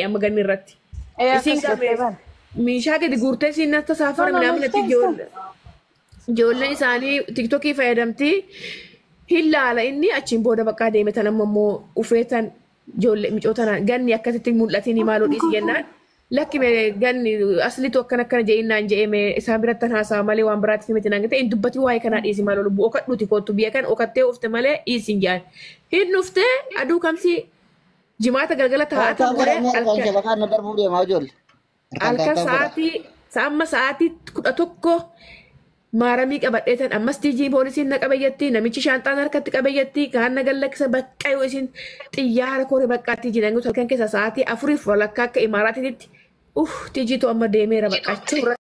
Amma ganni irratti. Ee Isiin akkas jettee qabee bara. meeshaa gadi guurtee siin natti No, saafara no, no, minaaminatti stay, stay. ijoolleen isaanii tiktokii fayyadamti. Hin laala inni achiin booda bakka deeme tan amma immoo ufeetan ijoollee micoo tanaan ganni akkasitti mul'atiin maaloo dhiisi jennaan. Lakki mee ganni asliitu akkana akkana je'innaan je'ee mee isaan biratti haasa'a malee waan biraatti miti naan jette hin dubbati waa'ee kanaa dhiisi maaloo lubbuu okadhuuti kootu biyya kan okattee ufte malee dhiisi hin jedhan. Hin dhuftee aduu kamsi jimaata galgala taa'aa Taaptaap bulee godhamee harkaan halkan shabakaan na darbuu deemaa ijoollee. Harkaan halkan taaptaap godha. sa'aatii amma sa'aatii 11 maaramii qabadhee tan ammas tiijii poolisiin na qabeyyatti namichi shaanxaan harkatti qabeyyatti kaan na gallakkisa bakka yoo isin xiyyaara koore baqqaa tiijii nangu halkan keessa sa'aatii 4:30 akka imaaraatiitti uff tiijii too amma deemeera baqqachuu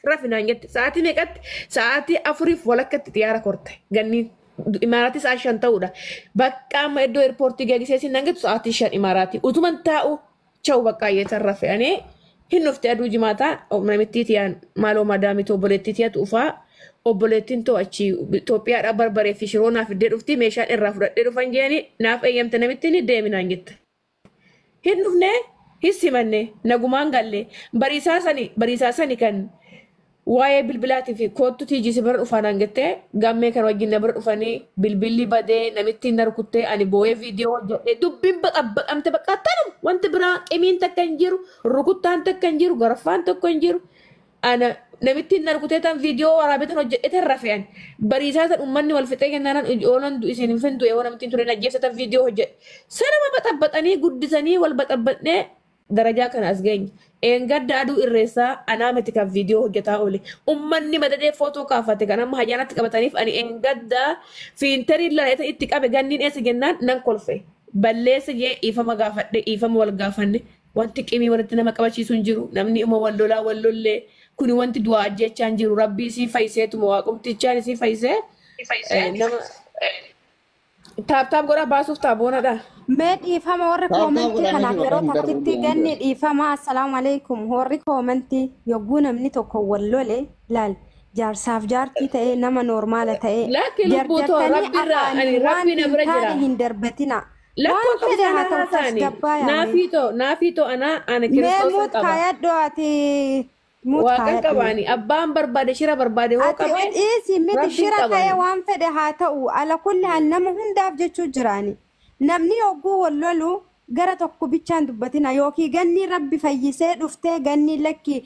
rafinaan jette sa'aatii meeqatti sa'aatii 4:30tti xiyyaara korte ganni imaaraatii sa'a 5 ta'uudha bakka amma iddoo eerpoortii geegisee isin nangattu sa'aatii 5 imaaraatii utuman taa'u cha'u bakka ayyeetan rafe'anii hin dhufte aduu jimaataa namittii tiyaan maaloo madaamitu obboleettii tiyatu ufaa obboleettiin too achi Itoophiyaadhaa barbaree fi shiroo naaf iddee dhufti meeshaan irraa fudhadhee dhufan jeeni naaf eeyyamte namittiin deeminaan jette. Hin dhufne hin simanne nagumaan galle bariisaa sani kan waa'ee bilbilaatii fi koottu tiijii si bira dhufaanaan jettee gammee kan wajjin na bira dhufanii bilbilli badee namittiin na rukuttee ani boo'ee viidiyoo hojjedhee dubbiin baqabbaqamte bakka tanuma wanti biraa qimiin takka hin jiru rukuttaan takka hin jiru garaffaan tokko hin jiru ana namittiin na rukutee tan viidiyoo waraabee tan hojjedhee tan rafe'an bariisaa tan uummanni wal fixee kennaan oolan isin hin findu yoo namittiin ture ajjeessa tan viidiyoo hojjedhe sanuma baxabbaxanii guddisanii wal baxabbaxnee darajaa kana as geenye. Eengadda aduu irreessaa anaa miti kan viidiyoo hojjetaa oole. Uummanni madadee footoo kaafate kan amma hayyaanatti qabataniif ani eengadda fiintarii laleeta itti qabe ganniin eessa jennaan nan kolfe. Balleessa jee dhiifama gaafadhe dhiifama wal gaafanne wanti qimii walitti nama qabachiisu hin jiru namni uma wal lolaa wal lollee kuni wanti du'aa ajjechaa hin jiru rabbii isii fayyiseetuma waaqumtichaan isii fayyisee nama taaptaap godhaa baasuuf taaboonadha. Mee dhiifama warri Taaptaap koomantii godhamee kanaaf yeroo shabakaan darbuu takkitti deemaa ganni ijoollee. dhiifama assalaamu alaikum warri koomantii yogguu namni tokko wal lole laal jaarsaaf jaartii ta'ee nama noormaala ta'ee Lakki lubbuu too jarjartanii rabbiirraa ani afaaniin waan rabbii na hin bira jira. taane hin darbatina. Lakkoon Waan qabu fedhe haa sana ta'u haasaani. tasgabbaa yaame. Naafii too anaa ana Mee kiristoosan muut qaba. kaayadhu ati muut Waaqan kaayadhu. qabaani. Abbaan barbaade shira barbaade hoo Ati qabe dhiisi miti rabbiin shira ta'ee qabaani. waan fedhe haa ta'u ala kulli haal nama hundaaf jechuu jiraani. Namni yogguu wal lolu gara tokko bichaan dubbatina yookiin ganni rabbi fayyisee dhuftee ganni lakki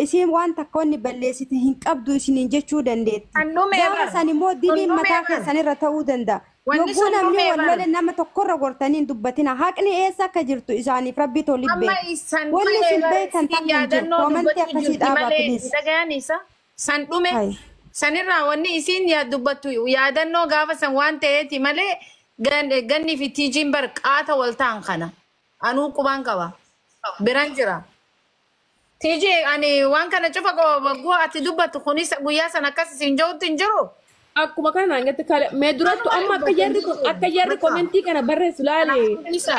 isiin waan takka wanni balleessite hin qabdu isiniin jechuu dandeetti. Kan dhumee Gaafa bara. san immoo Sun diliin dhumee mataa bara. keessanirra ta'uu danda'a. Wanni Yogguu sun namni dhumee wal bara. lole nama tokkorra gortanii hin dubbatina. Haqni eessa akka jirtu isaaniif rabbi toli Amma beeka. san Wanni dhumee isin bara beektan isin takka hin jiru. yaadannoo Koomantii dubbachuu akkasii jirti dhaabaa malee please. dhagayaan isa san dhume Hai. sanirraa wanni isiin dubbattu yaadannoo gaafa san waan ta'eeti malee ganni fi tiijiin bar qaata wal ta'an kana anuu qubaan qaba biran jira. Tiijii ani waan kana cufa guu ati dubbattu kunis guyyaa san akkas isin jirutti hin jiru. Akkuma kana naan jette kale mee durattu amma akka jarri komentii kana barreessu laale Isa.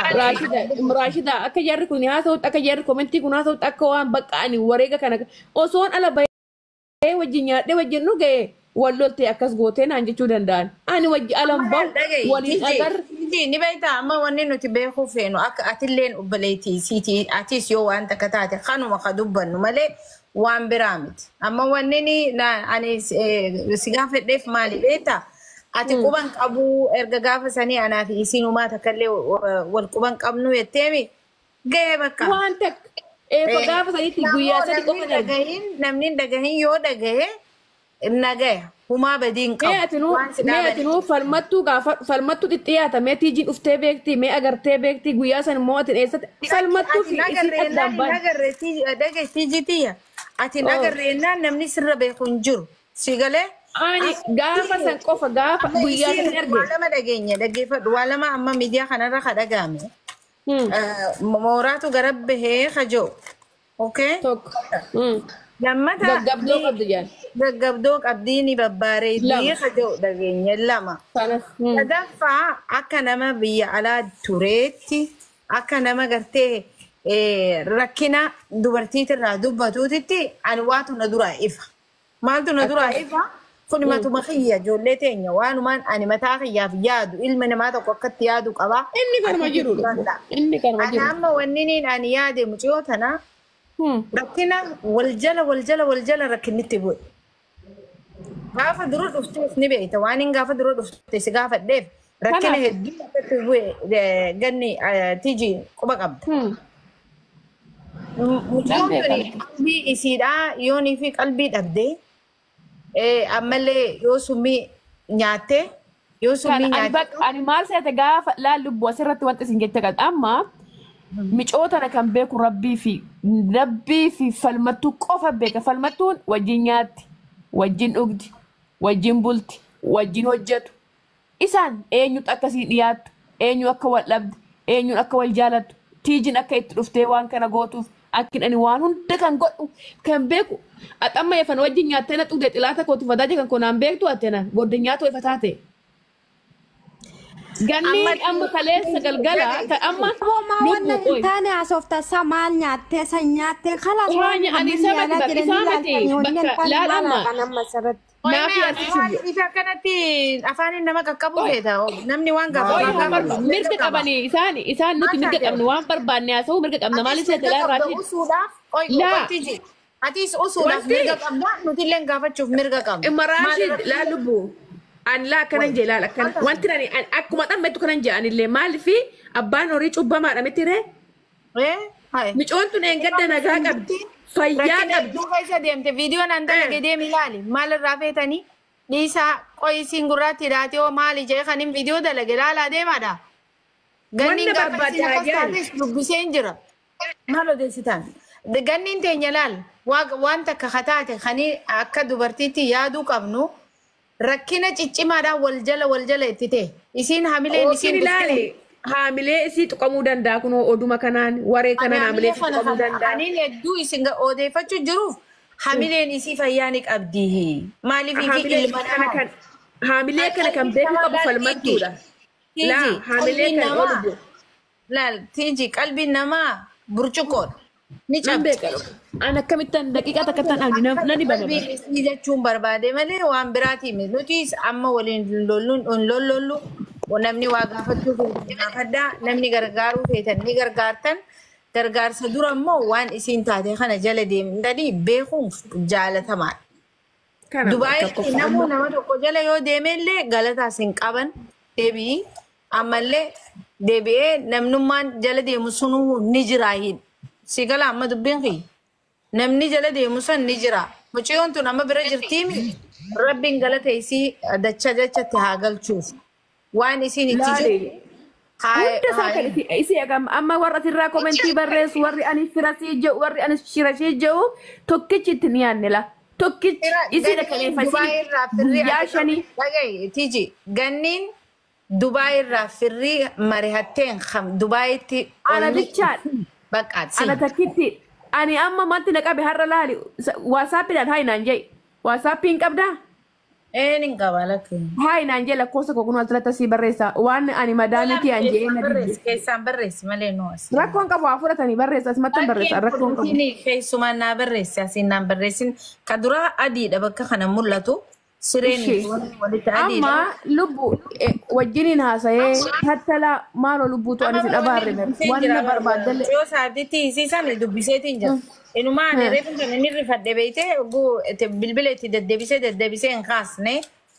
Raashida akka jarri kun haasa'utti akka jarri komentii kun haasa'utti akka waan bakka ani wareega kana osoon ala bahee wajjin nyaadhee wajjin dhugee wal loltee akkas gootee naan jechuu danda'an. Ani wajji alan bahu waliin agarra. Ni beektaa amma wanni nuti beekuu feenu akka atilleen obboleettii siitii atis yoo waan takka taate kanuma ka dubbannu malee waan biraa miti. Amma wanni ni ani si gaafadheef maali beektaa? Ati quban qabuu erga gaafa sanii anaa fi isiin takkallee wal quban qabnu jetteemi gahee bakka. Waan takka eefa gaafa sanitti guyyaa sadi qofa darbe. Namni hin dhagahin yoo dhagahe nagaya humaa badii hin Mee qabu. atinuu Waan si mee dhaabani. atinuu falmattuu gaafa falmattuu xixiyaata mee tiijiin dhuftee beekti mee agartee beekti guyyaa san immoo atin eessatti falmattuu fi isin addaan baane. Agarree ati nagarreennaan namni sirra beeku hin jiru. Si galee? Ani gaafa san qofa gaafa guyyaa san arge. Waa lama dhageenya dhaggeeffadhu. Waa lama amma miidiyaa kanarra ka dhagahame. Mooraatu gara bahee ka jiru. Okay? Tokko. Lammata Gaggabdoo qabdi jaan. Gaggabdoo qabdii ni babbaareeddii Lama. ka jiru dhageenya lama. Kanas. Sadaffaa akka nama biyya alaa tureetti akka nama gartee rakkina dubartiitirraa dubbatuutitti ani waatu na duraa ifa. Maaltu na duraa ifa? Kun matuma kiyya ijoollee teenya waanumaan ani mataa kiyyaaf yaadu ilma namaa tokko akkatti yaadu qaba. Inni kanuma jiru. Inni kanuma Ani jiru. amma wanni niin ani yaade mucayyoo tana rakkina wal jala wal jala wal jala rakkinnitti bu'e. Gaafa dura dhuftees ni beekta waan hin gaafa dura dhufte si gaafadheef rakkina Kanaaf. hedduu akkatti bu'e ganni tiji quba qabda. Mucayyoon tuni qalbii isiidhaa yoonii fi qalbii dhabdee ammallee yoo summii nyaattee yoo summii Kan ani nyaattee bakka ani maal seete gaafa laal lubbuu asirratti wanti isin jecha qabdu amma micootana kan beeku rabbii fi falmattuu qofa beeka. Falmattuun wajjin nyaatti, wajjin dhugdi, wajjin bulti, wajjin hojjetu. Isaan eenyutu akkasiin dhiyaattu, eenyu akka wal dhabde, eenyuun akka wal jaalattu, tiijin akka itti dhuftee waan kana gootuuf akkin ani waan hunda kan godhu kan beeku. Axamma efan wajjin nyaattee na dhugde xilaata kootu fadaaje kan konaan beektu attena godinyaatu ifa taate. Ganni amma kaleessa galgala kan amma Aboo wanna lubbuu hin taane haasofta isaa maal nyaattee san nyaattee kalaas Waa waan ani manni isa miti yaalaa bakka jedhanii isaa miti ilaaltanii wanni hin bakka taane laal maal amma haqan amma asirratti. naaf yaadsiisu. Ifa akkanatti afaaniin nama qaqqabu Oi. feeta namni waan Oi, gaafatu waan mirga qabanii isaan nuti mirga qabnu waan barbaanne haasa'uu mirga qabna maal isa mirga jalaa qabda irraatiin. usuudhaaf oi Laa. qottiji atis usuudhaaf Wanti- mirga qabda nuti illee gaafachuuf mirga qabna. Maraashid laal lubbuu. Ani laa akkanan jee laal akkana wanti ani akkuma dhammettu kanan jee anillee maalifi abbaan horii cubbamaadha miti ree Eh, hai. micoon tun eengadda nagaa qabdi fayyaa Rakkina qabdi. hedduu keessa deemte viidiyoon an dalage deemi ilaali maal irraa feetanii dhiisaa qoyisiin gurraatti hidhaatee hoo maali jee kanin viidiyoo dalage ilaalaa deemaadha. Ganniin Wanna gaafa barbaadde isin haa akkas jedhan. taates dubbisee hin jira. Maal odeessitan? Ganniin teenya laal waan takka kataate kanii akka dubartiitti yaaduu qabnu rakkina ciccimaadhaan wal jala wal jala itti ta'e. Isiin hamileen Yookiin isiin ilaali haamilee isii tuqamuu danda'a kunoo oduma kanaan waree kanaan haamilee isii tuqamuu danda'a. Aniin hedduu isin odeeffachuu jiruuf hamileen isii fayyaa ni qabdi. Maaliif fi Haamilee ilma kana namaa. kan haamilee kana kan beekuu qabu falmattuudha. Laa haamilee Qalbiin kan namaa oolu laal tiiji qalbiin namaa burcuqqoodha. Ni nan cabdi. beeka. An akkamittan daqiiqaa takka tan ani nan dhibama. Qalbiin isii jechuun barbaade malee waan biraatii miti. Nutis amma waliin lolluun hin lollollu. Namni waa gaafachuu feetan gaafadhaa. Namni gargaaruu feetan ni gargaartan. Gargaarsa dura immoo waan isiin taate kana jala deemtanii beekuun jaalatamaadha. Kana Dubaayitti tokkoffaa. namuu nama tokko jala yoo deemellee galataas hin qaban deebi'i. Ammallee deebi'ee namnummaan jala deemu sunuu ni jira hin. Si gala amma dubbiin kiyya. Namni jala deemu sun ni jira. Mucayyoon tun amma bira jirtiimi. Rabbiin galata isii dacha dachatti haa galchuuf. Waan isiin itti Laali. jirtu. Hunda isaa kan isii agam amma warra asirraa komentii barreessu warri ani firasii jedhu warri ani shirashii jedhu tokkichi itti ni yaadne la. Tokkichi isii dhaqaleeffasii guyyaa shanii. Dhaga'i Tiji ganniin Dubaay irraa firrii mari'atteen kam Dubaayitti Ana bichaadha. Baqqaatsi. Ana takkitti ani amma manti na qabe har'a laali waasaappiidhaan haayi naan jedhi waasaappiin hin qabdaa Een hin qaba lakki. haayi naan jedhi lakkoofsa koo kun asirratti asii barreessa waan ani madaamiti an jedhee na didde. Keessaan barreessi malee nu as. Rakkoon qabu haa fudhatanii barreessa asumattan barreessa rakkoon qabu. Keessumaan naa barreessi asiin naan barreessin ka duraa adiidha bakka kana mul'atu sireen Ishee. walitti adiidha. Amma lubbu wajjiniin haasa'ee tattala maaloo lubbuutu ani si dhabaarre waan na barbaaddalle. Yoo saatitti isiisan dubbiseetiin jira. Inumaa ani reefu kan inni rifadhe beeyte oguu bilbila itti deddeebisee deddeebisee hin kaasne.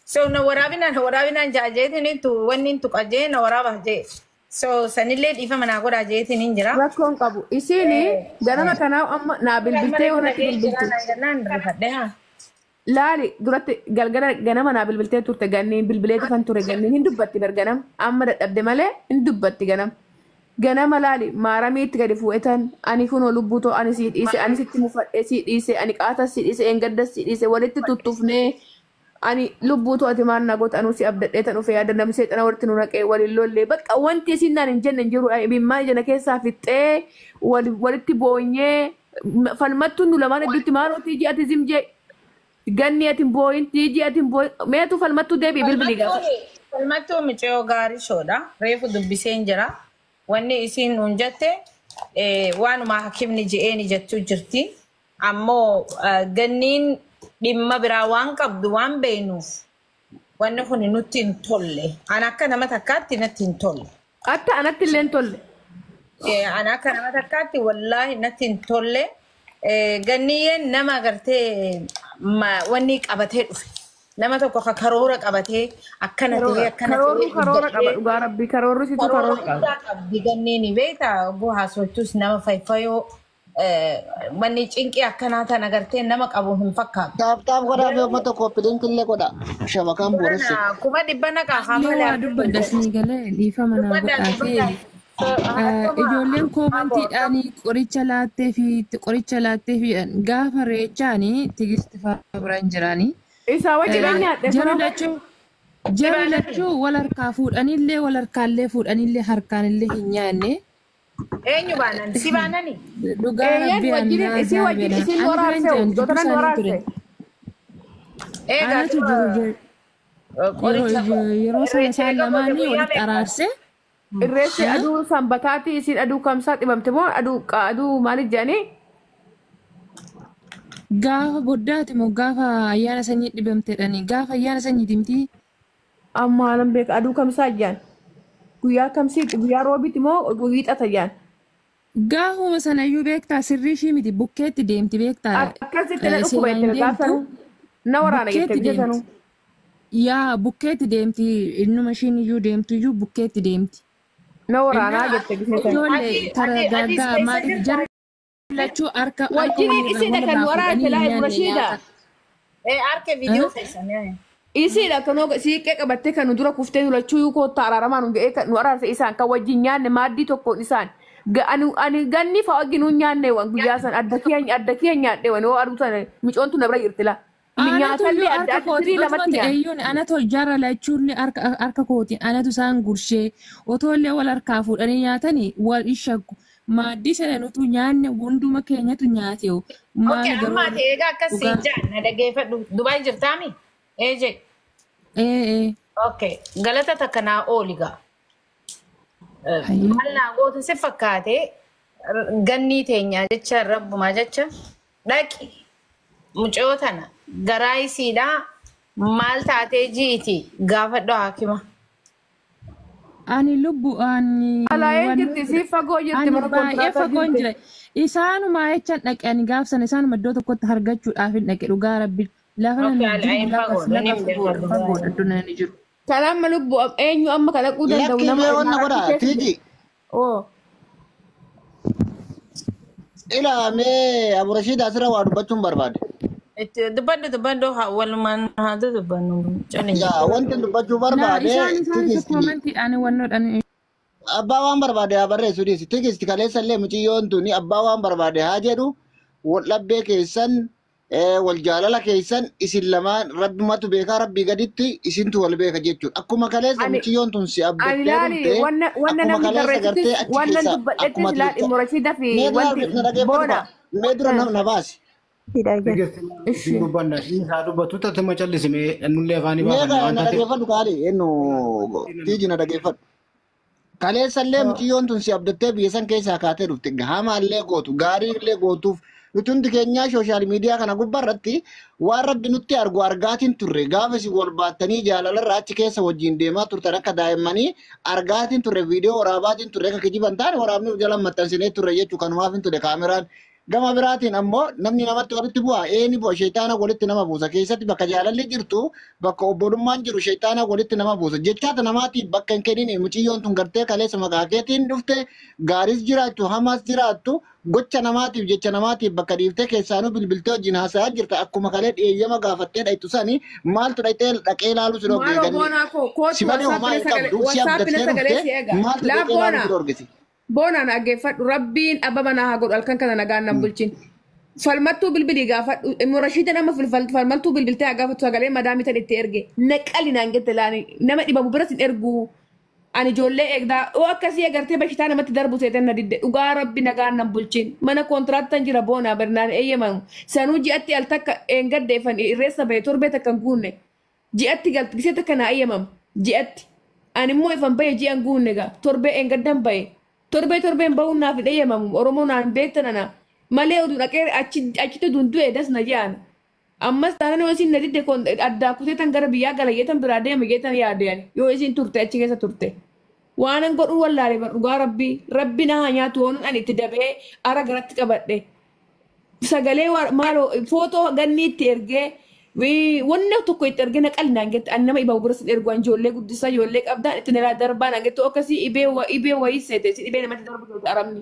So na waraabinaan waraabinaan jaajeetiin tu wanni hin tuqa jee na waraaba jee. So sanillee dhiifama naa godhaa jeetiin hin jira. Rakkoon qabu isiin ganama kanaa amma naa bilbiltee warratti bilbilte. Jennaan rifadhe haa. Laali duratti galgala ganama naa bilbiltee turte ganniin bilbilee tufan ture ganniin hin dubbatti bar ganama amma dadhabde malee hin dubbatti ganama. Ganama laali maaramii itti gadi fuudhetan ani kunoo lubbuu too ani sii dhiise ani sitti mufadhee sii dhiise ani qaatas sii dhiise eengaddas sii dhiise walitti tuttufnee ani lubbuu too ati maal na goota anuu si abdadhee tan dhufee yaada namni seexana walitti nu naqee waliin lollee bakka wanti isin naan hin jenne hin jiru imimmaan jana keessaa fixxee walitti boonyee falmattuun nu lamaan hedduutti maaloo tiijii ati zim jee ganni ati hin booyin tiijii ati hin booyin meetu falmattuu deebi'i bilbilii gaafa. Falmattuu mucayyoo gaarii shoodha. Reefu dubbisee hin jira. Wanni isiin nuun jette waanuma hakimni je'eeni jettuu jirti. Ammoo ganniin Dhimma biraa waan qabdu waan beeknuuf wanni kun nutti hin tolle. Ani akka nama takkaatti natti hin tolle. Atta anatti illee hin tolle. Ani akka nama takkaatti wallaahi natti hin tolle. Ganniyyeen nama agartee wanni qabatee dhufe. Nama tokko ka karoora qabatee akkana ta'ee akkana Karoorru ta'ee karoora qaba hojjetee dhugaa rabbii karoorru situ karoora karoora qaba. guddaa qabdi ganniin beektaa oguu haasoftus nama fayyfayoo wanni cinqii akkanaa tan agartee nama qabu hin fakkaatu. Taap taap godhaa fi uummata kooppi illee godha. Shabakaan booresse. Kuma dhibba naqaa haa Illee malee waa dubbadha isinii galee dhiifama naa dubbadhaa godhaa dubbadhaa. fi ijoolleen koomantiidhaan qoricha laattee fi qoricha laattee fi gaafa reechaanii tigisti fa'aa biraan jiraanii. Isaa wajjin hin nyaadhe Jarri kunoo. lachuu jarri lachuu wal harkaa fuudhanillee wal harkaallee fuudhanillee harkaanillee hin nyaanne. Eenyu baanan? Si baanani? Dhugaa Eeyyeen rabbii wajjin annaa isii wajjin zaabena. isiin Ani biran waraarse jiran jidduu dootanan isaanii waraarse. ture. Eegaa Anatu jiru qoricha yeroo sana irreecha isaan eega booda lamaanii guyyaa walitti meeqa? araarse. Irreessi aduu sanbataati isiin aduu kamsaa dhibamte moo aduu aduu maaliif jedhanii? Gaafa boddaati moo gaafa ayyaana sanyii dhibamteedhani. Gaafa ayyaana sanyii miti. Amma anan beeka aduu kamsaa jaan. Guyyaa kamsii guyyaa roobiiti moo wiixata jaan. Gaafuma sanayyuu beektaa sirrii ishii miti bukkeetti deemti beektaa. Akkasitti na dhukkuba Seeraan jettee gaafa deemtu sanuu na waraana jettee bukkeetti biyya deemti. sanuu. Yaa bukkeetti deemti innuma ishiin iyyuu deemtu iyyuu bukkeetti deemti. Na waraanaa jette gisee sana. Ijoollee Ati ati atis taragaaggaa keessa maaliif jirta? jarri lachuu harka harka Wajjiniin walirraa isiidha kan walirraa nu waraante fuudhanii hin laa nyaanne Rashiida. nyaata. Harka viidiyoo keessan. Isiidha kan siiqqee qabattee kan nu dura kuftee nu lachuu koottaa araaramaa nu jedhee kan nu araarse isaan kan wajjin nyaanne maaddii tokkoon isaan. Ani ganni fa'a wajjin nu nyaanne waan guyyaa san adda kiyya nyaadhe waan yoo aduu sana micoontu na bira jirti laa. Anatu Nyaatallee iyyuu adda harka adda kooti tirii otuma lamatti nyaanne. ta'eyyuun anatu jarra lachuullee harka kooti anatu isaan gurshee otoollee wal harkaa fuudhanii nyaatanii wal ishakku maaddii sana nutu nyaanne hunduma keenyatu nyaate maal Okay, garuu amma ati egaa akkas dhugaa jaan na dhaggeeffadhu. Dubaay jirtaami? Ee jee. ee ee Okay, galata takka naa ooli gaa. hayyee Maal naa gootu si fakkaate gannii teenyaa jecha rabbumaa jecha dhaqi mucoo tana garaa isiidhaa maal taatee ji'iti gaafadhu haakima. Ani lubbu ani Alaayeen wanni jirti isii fagoo jirti ani mana baay'ee kontiraataa fagoon jirti. jira. Isaanuma jechaan dhaqe ani gaaf sana isaanuma iddoo tokkotti argachuudhaaf hin dhaqe dhugaa rabbi lafa Okay, nani jiru al'aayin lafa fagoodha ni lafa beekaa fagoodha fagoodha iddoo nani jiru. Kan amma lubbu eenyu amma kan dhaquu danda'u Lakkii nama mee wanna imaaraatti godha keessa tiiji. Oo. Ilaa mee Abu Rashiid asirra waa dubbachuun barbaade. Itti dubbadhu dubbadhu haa walumaan haa dubbannu coli. Yaa wanti dubbachuu Na barbaade isaan isaan isa tigisti. koomantiidhaan wannoodhaan Abbaa waan barbaade haa barreessu dhiisi. Tigisti kaleessa illee mucayyoon tuni abbaa waan barbaade haa jedhu wal dhabbee keessan wal jaalala keessan isin lamaan rabbumatu beekaa rabbii gaditti isintu wal beeka jechuudha. Akkuma kaleessa Ani mucayyoon tun si ani abdattee laali dhufte wanna wanna akkuma namni kaleessa gartee barreessittis achi wanna keessa dubbadhettis akkuma laal ati immoo Rashiida fi mee dura wanti na dhageeffadhu boona. faa mee dura na baasi. Ishi. Dubbanna isaa dubbatu tatuma callisime nullee afaanii Mee baafanna waan na taateef. dhageeffadhu kaali ennu tiiji na dhageeffadhu. Kaleessa illee mucayyoon tun si abdattee biyya san keessaa kaatee dhufte hamaallee gootu gaariillee gootuuf nuti hundi keenyaa sooshaal miidiyaa kana gubbaarratti waan rabbi nutti argu argaatiin turre gaafa isin wal baattanii jaalalarra achi keessa wajjin deemaa turtan akka daa'immanii argaatiin turre viidiyoo waraabaatiin turre akka kijiban taane waraabni jala maxxansinee turre jechuu kanumaaf hin ture kaameraan. Gama biraatiin ammoo namni namatti walitti bu'a eeni bu'a sheexaana walitti nama buusa keessatti bakka jaalalli jirtu bakka obbolummaan jiru sheexaana walitti nama buusa jechaata namaatiif bakka hin kennin mucayyoon tun gartee kaleessa maqaa keetiin dhufte gaariis jiraattu hamaas jiraattu gocha namaatiif jecha namaatiif bakka dhiiftee keessaanuu bilbiltee wajjin haasa'aa jirta akkuma kalee dhiyeeyyama gaafattee dhaytu sani maaltu dhayxee dhaqee ilaalu si dhorge Maaloo ganni boonaa koo si kootu malee homaa wasaapina hin sagalee qabdu si wasaapina abdattee sagalee dhufte si eega. maaltu Laa dhaqee ilaalu boonaa. si dhorgisi. Boonaan dhaggeeffadhu rabbiin abba manaa haa godhu halkan kana nagaan nan bulchin. Falmattuu bilbilii gaafadhu immoo Rashiida nama falmattuu bilbiltee haa gaafatu sagalee madaamii tan itti erge naqali naan jette laani nama dhibamu biras hin ergu. Ani ijoollee eegdaa oo akkasii agartee bashitaa namatti darbu seetan na didde dhugaa rabbi nagaan nan bulchin mana kontiraattan jira boonaa barnaan eeyyamamu sanuu ji'atti al takka eengaddeeffan irreessa bahe torbee takka hin guunne ji'atti galti gisee takka naa eeyyamamu ji'atti ani immoo ifan bahe ji'an guunne gaa torbee eengaddan bahe torbee torbeen bahuun naaf hin eeyyamamu oromoo naan beektan ana malee oduu dhaqee achitti oduun du'e das na ji'an Ammas taanaan yoo isin na didde addaa kuteetan gara biyyaa gala jeetan biraa deema jeetan yaadeen yoo isin turte achi keessa turte. Waanan godhuu wallaalee bar dhugaa rabbii rabbi na haa nyaatu waan ani itti dabee ara garatti qabadhe. Sagalee maaloo footoo ganni itti ergee wanna tokko itti ergee na qalnaan jette ani nama ibaa bira sin ergu an ijoollee guddisaa ijoollee qabdaan itti nalaa darbaan an jettu akkasii ibee wayii seete isin ibee namatti darbu seete arabni.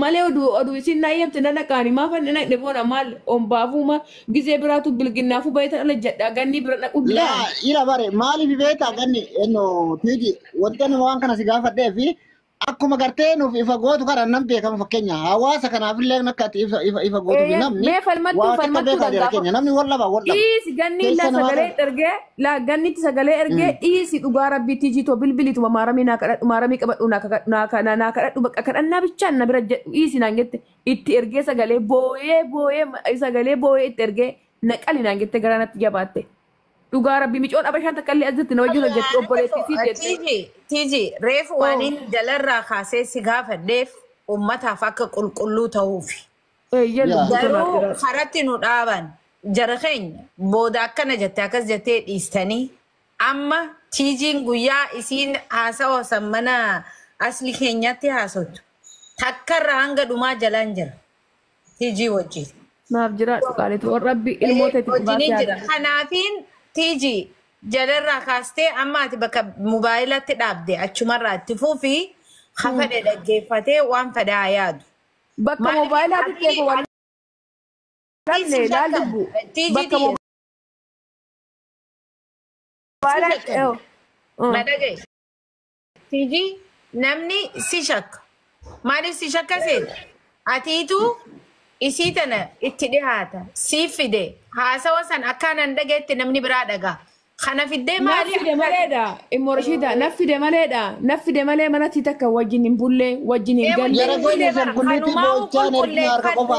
Malee oduu isin na eeyyamte na dhaqaani maaf ani dhaqne boona maal ombaafuuma gizee biraatu bilginnaafuu baay'atan ala jedha ganni bira dhaquu Laa didaan. ila bare maaliif beektaa ganni enno tiiji wanta nama waan kana si gaafadhee fi akkuma gartee nuuf ifa gootu kana nam beekama fakkeenya hawaasa kanaafillee akka ati ifa ifa ifa gootu fi namni Mee falmattuu waa takka falmattuu beekaa jira gaafa. keenya namni wal laba wal laba Dhiisi ganni keessa laa namaa sagalee kana. ergee laa gannitti sagalee ergee dhiisi dhugaa rabbii tiijii bilbilituma maaramii naa kadhadhu maaramii qabadhu naa kadhadhu naa kadhadhu bakka kadhannaa bichaan na bira jedhu dhiisi naan jette itti ergee sagalee booyee booyee sagalee booyee itti ergee naqali naan jette garaa natti jabaatte. Dhugaa rabbii micoon abashaan takka illee asitti na wajjin hojjetti obboleettii sii jette. Tiiji, tiiji, reefu waan inni jalarraa kaasee si gaafadheef ummataaf akka qulqulluu ta'uufi. Eeyyee Yaa. lubbuu tolaa Garuu jira. karatti nu dhaaban jara keenya booda akkana jette akkas jettee dhiistanii amma tiijiin guyyaa isiin haasawa san mana asli keenyatti haasottu takkarraa hanga dhumaa jalaan jira tiijii wajjin. Naaf jiraadhu qaalitu rabbi ilmoo teeti Wajjiniin baasee jira. haa Kanaafiin tiijii jalarraa kaastee amma ati bakka mobaayilatti dhaabde achumarraa itti fuufi hafadhe dhaggeeffatee waan fedhe haa yaadu. Bakka Maaliif moobaayilaa bitteef ati wal'aanne si laal shakkan dubbu. tiijii Bakka si moobaayilaa. shakkan na dhagaye tiijii namni si shakka maaliif si shakka seeta atiitu isii tana itti dhihaata siif fide haasawa san akkaanan dhagayetti namni biraa dhagaa kana fiddee Naaf maali fide maleedha. Immoo Rashiida naaf fide maleedha. Naaf fide malee manatti takka wajjin hin bulle wajjin hin Ee galle. Jara wajjin keenya bulle bara shankulliitii kanumaa boo'ichaan ergina harka qulqulleeffadhu qofaan.